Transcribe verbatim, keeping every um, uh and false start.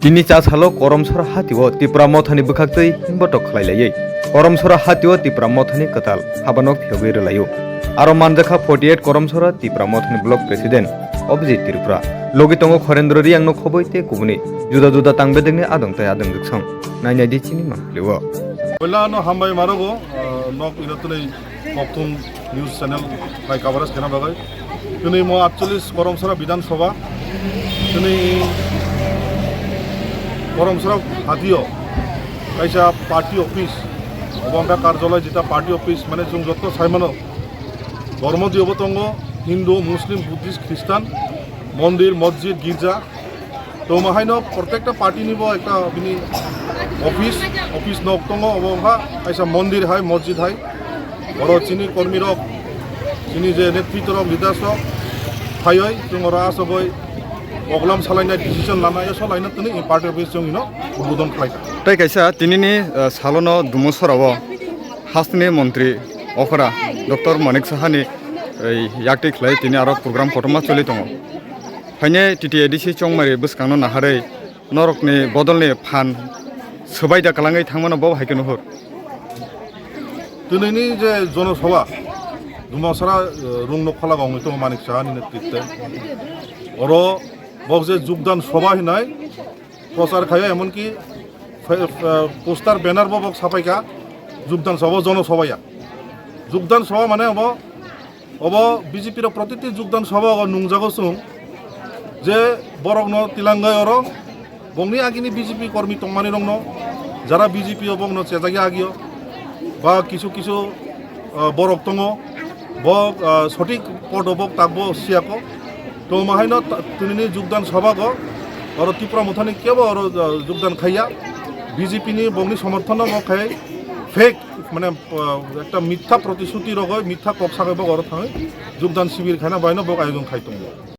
Tini cha salo Koromsora hatio Tipra Mothani bwkhaktwi hinbotok khlai laiwi Koromsora hatio Tipra Mothani kwtal habano phiyogwi rwlaio. Aro manjakha forty eight Koromsora Tipra Mothani Block President Abhijit Tripura. Logi tongo Khorendro Riyangno khoboi tei kubuni juda juda tangbedekni adong tei adong rwksong. Nainai di chini mangpilio. Poila ano hambai marogo, ah, nok ino twnwi Kokthum News Channel bai coverage khaina bagwi. Twnwi mo atchollish Koromsora Bidhan Sabha, twnwi Koromsora hatio kaisa party office, obo wngkha karjaloi jeta party office, mane chwng joto saimano, dhormo diyobo tongo, Hindu, Muslim, Buddhist, Christian, mondir, mosjid, girja, tongma haino protekta party ni bo ekta bini office, office nok tongo, obo wngkha kaisa mondir hai, mosjid hai. Oro chini kormi rok, chini je netritwa rok, leaders rok phaioi, chwng oro asogoi program salaina decision lana, eso laina tini party office chwng hino udbodon khlaikha. Tei kaisa tinini, eh, salono Dumosorao hasteni montri okra Doctor Manik Sahani, eh, yaktwi khlai tini aro program kotorma choli tongo. Phainai T T A D C chongmari bwskangno naharwi norokni bodolni phan swbai da kwlangwi thangmano bo hai khe nuhur. Twnini je jonosabha, Dumasara, eh, rungno kholagongni tongo Manik Sahani netritwe. Oro bok je jugdan sabha hinai prochar khaio, emonki fe-, fe-, poster banner bo bok sapaikha, jugdan sabha, jonosabha ya. Jugdan sabha mane obo Obo B J P rok protiti jugdan sabha o nungjago chwng je borokno tilangwi oro bongni agini B J P kormi tongmani rokno jara B J P o bokno chejagya agio ba kisu kisu, ah, borok tongo bo, ah, sothik podo bok takbo siyako. To mahaino ta-, tinini jugdan sabha go oro Tipra Mothani kebo oro, ah, jugdan khaiya. B J P ni bongni somorthono bo khai fake mane, ah, ekta mitha protishuti rogoi, mitha kok sagoi bo oro thangoi jugdan shibir khaina baino bo ayojong khai tongo.